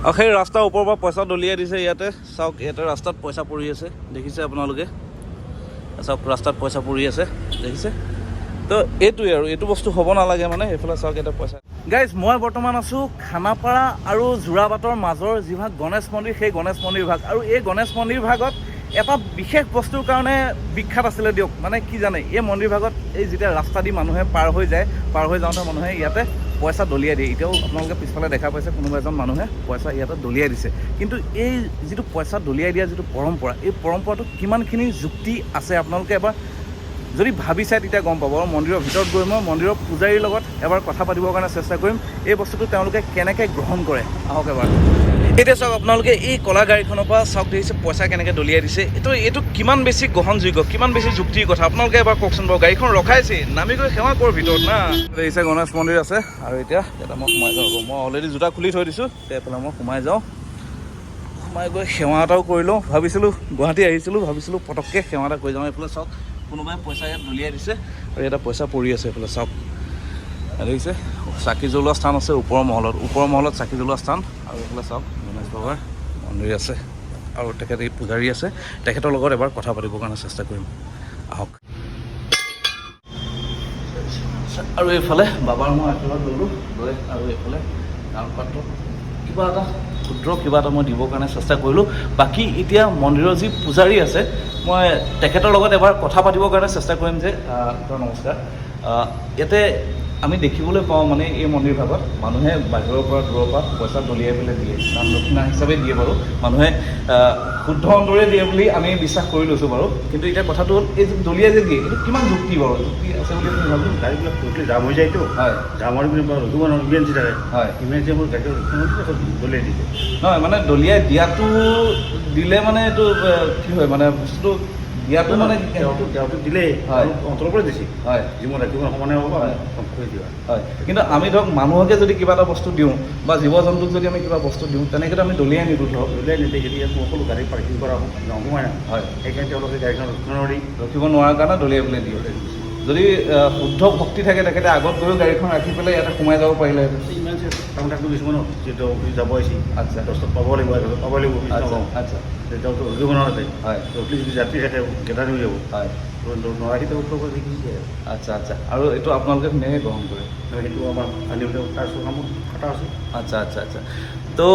আৰু সেই ৰাস্তাৰ ওপৰৰ পৰা পইচা দলিয়াই দিছে। ইয়াতে চাওক, ইয়াতে ৰাস্তাত পইচা পৰি আছে, দেখিছে আপোনালোকে? চাওক, ৰাস্তাত পইচা পৰি আছে, দেখিছে? তো এইটোৱে আৰু এইটো বস্তু হ'ব নালাগে। মানে এইফালে চাওক, ইয়াতে পইচা। গাইজ, মই বৰ্তমান আছোঁ খানাপাৰা আৰু যোৰাবাটৰ মাজৰ যিভাগ গণেশ মন্দিৰ, সেই গণেশ মন্দিৰ ভাগ। আৰু এই গণেশ মন্দিৰ ভাগত এটা বিশেষ বস্তুৰ কাৰণে বিখ্যাত আছিলে দিয়ক। মানে কি জানে, এই মন্দিৰ ভাগত এই যেতিয়া ৰাস্তা দি মানুহে পাৰ হৈ যায়, পাৰ হৈ যাওঁতে মানুহে ইয়াতে পইচা দলিয়াই দিয়ে। এতিয়াও আপোনালোকে পিছফালে দেখা পাইছে, কোনোবা এজন মানুহে পইচা ইয়াতে দলিয়াই দিছে। কিন্তু এই যিটো পইচা দলিয়াই দিয়া যিটো পৰম্পৰা, এই পৰম্পৰাটো কিমানখিনি যুক্তি আছে, আপোনালোকে এবাৰ যদি ভাবি চায় তেতিয়া গম পাব। আৰু মন্দিৰৰ ভিতৰত গৈ মই মন্দিৰৰ পূজাৰীৰ লগত এবাৰ কথা পাতিবৰ কাৰণে চেষ্টা কৰিম, এই বস্তুটো তেওঁলোকে কেনেকৈ গ্ৰহণ কৰে। আহক এবাৰ। এতিয়া চাওক আপোনালোকে, এই ক'লা গাড়ীখনৰ পৰা চাওক, দেখিছে পইচা কেনেকৈ দলিয়াই দিছে। এইটো কিমান বেছি গ্ৰহণযোগ্য, কিমান বেছি যুক্তিৰ কথা, আপোনালোকে এবাৰ কওকচোন বাৰু। গাড়ীখন ৰখাইছে, নামি গৈ সেৱা কৰ ভিতৰত না। দেখিছে, গণেশ মন্দিৰ আছে আৰু এতিয়া ইয়াতে মই সোমাই যাওঁ। মই অলৰেডি জোতা খুলি থৈ দিছোঁ। এতিয়া এইফালে মই সোমাই যাওঁ, সোমাই গৈ সেৱা এটাও কৰি লওঁ। ভাবিছিলোঁ গুৱাহাটী আহিছিলোঁ, ভাবিছিলোঁ পটককৈ সেৱা এটা কৰি যাওঁ। এইফালে চাওক, কোনোবাই পইচা ইয়াত দলিয়াই দিছে আৰু ইয়াতে পইচা পৰি আছে। এইফালে চাওক, দেখিছে, চাকি জ্বলোৱা স্থান আছে ওপৰৰ মহলত, ওপৰৰ মহলত চাকি জ্বলোৱা স্থান। আৰু এইফালে চাওক, গণেশ বাবাৰ মন্দিৰ আছে আৰু তেখেত এই পূজাৰী আছে। তেখেতৰ লগত এবাৰ কথা পাতিবৰ কাৰণে চেষ্টা কৰিম, আহক। আৰু এইফালে বাবাৰ মই আশীৰ্বাদ ল'লোঁ লৈ আৰু এইফালে দান পাত্ৰত কিবা এটা ক্ষুদ্ৰ কিবা এটা মই দিবৰ কাৰণে চেষ্টা কৰিলোঁ। বাকী এতিয়া মন্দিৰৰ যি পূজাৰী আছে, মই তেখেতৰ লগত এবাৰ কথা পাতিবৰ কাৰণে চেষ্টা কৰিম যে খুৰা নমস্কাৰ। ইয়াতে আমি দেখিবলৈ পাওঁ, মানে এই মন্দিৰ ভাগত মানুহে বাহিৰৰ পৰা, দূৰৰ পৰা পইচা দলিয়াই পেলাই দিয়ে, দান দক্ষিণা হিচাপে দিয়ে বাৰু। মানুহে শুদ্ধ অন্তৰে দিয়ে বুলি আমি বিশ্বাস কৰি লৈছোঁ বাৰু। কিন্তু এতিয়া কথাটো হ'ল, এই যে দলিয়াই যে দিয়ে, এইটো কিমান যুক্তি বাৰু, যুক্তি আছে বুলি আপুনি ভাবে? গাড়ীবিলাক টোটেলি জাম হৈ যায়তো। জাম হোৱাৰ পিছত ৰখিব নোৱাৰে, ইমাৰ্জেঞ্চি থাকে। ইমাৰ্জেঞ্চি মোৰ গাড়ী ৰখিব নোৱাৰে, দলিয়াই দিছে। নহয়, মানে দলিয়াই দিয়াটো, দিলে মানে এইটো কি হয়, মানে বস্তুটো দিয়াটো মানে তেওঁতো দিলেই। অন্তৰৰ পৰা দিছে। যি মই ৰাখিব সমানে হ'ব, কৰি দিবা। হয়, কিন্তু আমি ধৰক মানুহকে যদি কিবা এটা বস্তু দিওঁ বা জীৱ জন্তুক যদি আমি কিবা বস্তু দিওঁ, তেনেকৈতো আমি দলিয়াই নিদিওঁ ধৰক। দলিয়াই নিদিয়ে। যদি ইয়াত সকলো গাড়ী পাৰ্কিং কৰা নোসোমায় না। সেইকাৰণে তেওঁলোকে গাড়ীখন ৰখিব নোৱাৰি। ৰখিব নোৱাৰাৰ কাৰণে দলিয়াই পেলাই দিয়ে। যদি শুদ্ধ ভক্তি থাকে, তেখেতে আগত গৈও গাড়ীখন ৰাখি পেলাই ইয়াতে সোমাই যাব পাৰিলেহেঁতেন। ইমান কাম থাকতো কিছুমানৰ, যিহেতু অফিচ যাব আহিছে, 10টাত পাব লাগিব, 11টাত পাব লাগিব, অফিচ নাপাওঁ। তেওঁতো ৰখিব নোৱাৰে। ৰখি যদি যাত্ৰী থাকে, গেদাৰ হৈ যাব। নোৱাৰি, তেওঁ উত্তৰ কৰি দিছে। আচ্ছা, আৰু এইটো আপোনালোকে ধুনীয়াকৈ গ্ৰহণ কৰে? সেইটো আমাৰ আনিবলৈ তাৰ কামত খটা আছে। আচ্ছা, তো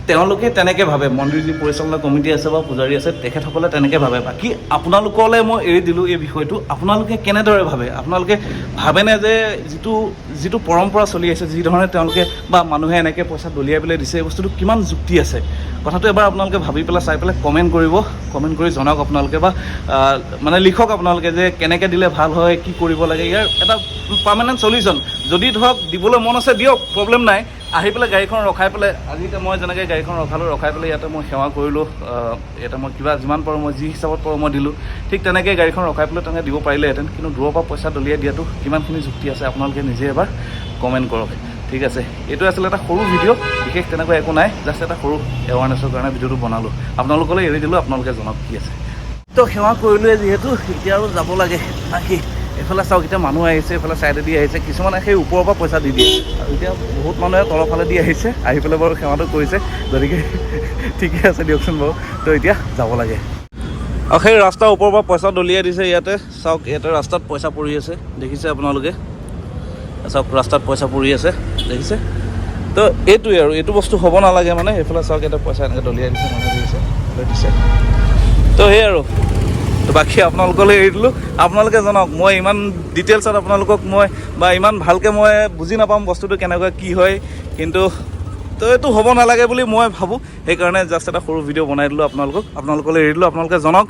তেওঁলোকে তেনেকৈ ভাবে, মন্দিৰ যি পৰিচালনা কমিটি আছে বা পূজাৰী আছে, তেখেতসকলে তেনেকৈ ভাবে। বাকী আপোনালোকলৈ মই এৰি দিলোঁ এই বিষয়টো, আপোনালোকে কেনেদৰে ভাবে? আপোনালোকে ভাবেনে যে যিটো যিটো পৰম্পৰা চলি আছে, যি ধৰণে তেওঁলোকে বা মানুহে এনেকৈ পইচা দলিয়াই পেলাই দিছে, এই বস্তুটো কিমান যুক্তি আছে? কথাটো এবাৰ আপোনালোকে ভাবি পেলাই, চাই পেলাই কমেণ্ট কৰিব। কমেণ্ট কৰি জনাওক আপোনালোকে বা মানে লিখক আপোনালোকে যে কেনেকৈ দিলে ভাল হয়, কি কৰিব লাগে, ইয়াৰ এটা পাৰ্মানেণ্ট চলিউশ্যন। যদি ধৰক দিবলৈ মন আছে, দিয়ক, প্ৰব্লেম নাই। আহি পেলাই গাড়ীখন ৰখাই পেলাই, আজি এতিয়া মই যেনেকৈ গাড়ীখন ৰখালোঁ, ৰখাই পেলাই ইয়াতে মই সেৱা কৰিলোঁ, ইয়াতে মই কিবা যিমান পাৰোঁ, মই যি হিচাপত পাৰোঁ মই দিলোঁ। ঠিক তেনেকৈ গাড়ীখন ৰখাই পেলাই তেনেকৈ দিব পাৰিলেহেঁতেন। কিন্তু দূৰৰ পৰা পইচা দলিয়াই দিয়াটো কিমানখিনি যুক্তি আছে, আপোনালোকে নিজে এবাৰ কমেণ্ট কৰক। ঠিক আছে, এইটো আছিলে এটা সৰু ভিডিঅ', বিশেষ তেনেকুৱা একো নাই, জাষ্ট এটা সৰু এৱাৰনেছৰ কাৰণে ভিডিঅ'টো বনালোঁ। আপোনালোকলৈ এৰি দিলোঁ, আপোনালোকে জনাওক কি আছে। তো সেৱা কৰিলোৱে যিহেতু, এতিয়া আৰু যাব লাগে। বাকী এইফালে চাওক, এতিয়া মানুহ আহিছে, এইফালে ছাইডেদি আহিছে। কিছুমানে সেই ওপৰৰ পৰা পইচা দি দিয়ে আৰু এতিয়া বহুত মানুহে তলৰ ফালে দি আহিছে, আহি পেলাই বাৰু সেৱাটো কৰিছে। গতিকে ঠিকে আছে দিয়কচোন বাৰু। তো এতিয়া যাব লাগে। আৰু সেই ৰাস্তাৰ ওপৰৰ পৰা পইচা দলিয়াই দিছে। ইয়াতে চাওক, ইয়াতে ৰাস্তাত পইচা পৰি আছে, দেখিছে আপোনালোকে? চাওক, ৰাস্তাত পইচা পৰি আছে, দেখিছে? তো এইটোৱে আৰু এইটো বস্তু হ'ব নালাগে। মানে এইফালে চাওক, ইয়াতে পইচা এনেকৈ দলিয়াই দিছে, মানুহে দিছে, দিছে। তো সেই আৰু, তো বাকী আপোনালোকলৈ এৰি দিলোঁ, আপোনালোকে জনাওক। মই ইমান ডিটেইলছত আপোনালোকক মই বা ইমান ভালকৈ মই বুজি নাপাম বস্তুটো কেনেকুৱা কি হয়। কিন্তু তো এইটো হ'ব নালাগে বুলি মই ভাবোঁ, সেইকাৰণে জাষ্ট এটা সৰু ভিডিঅ' বনাই দিলোঁ আপোনালোকক। আপোনালোকলৈ এৰি দিলোঁ, আপোনালোকে জনাওক।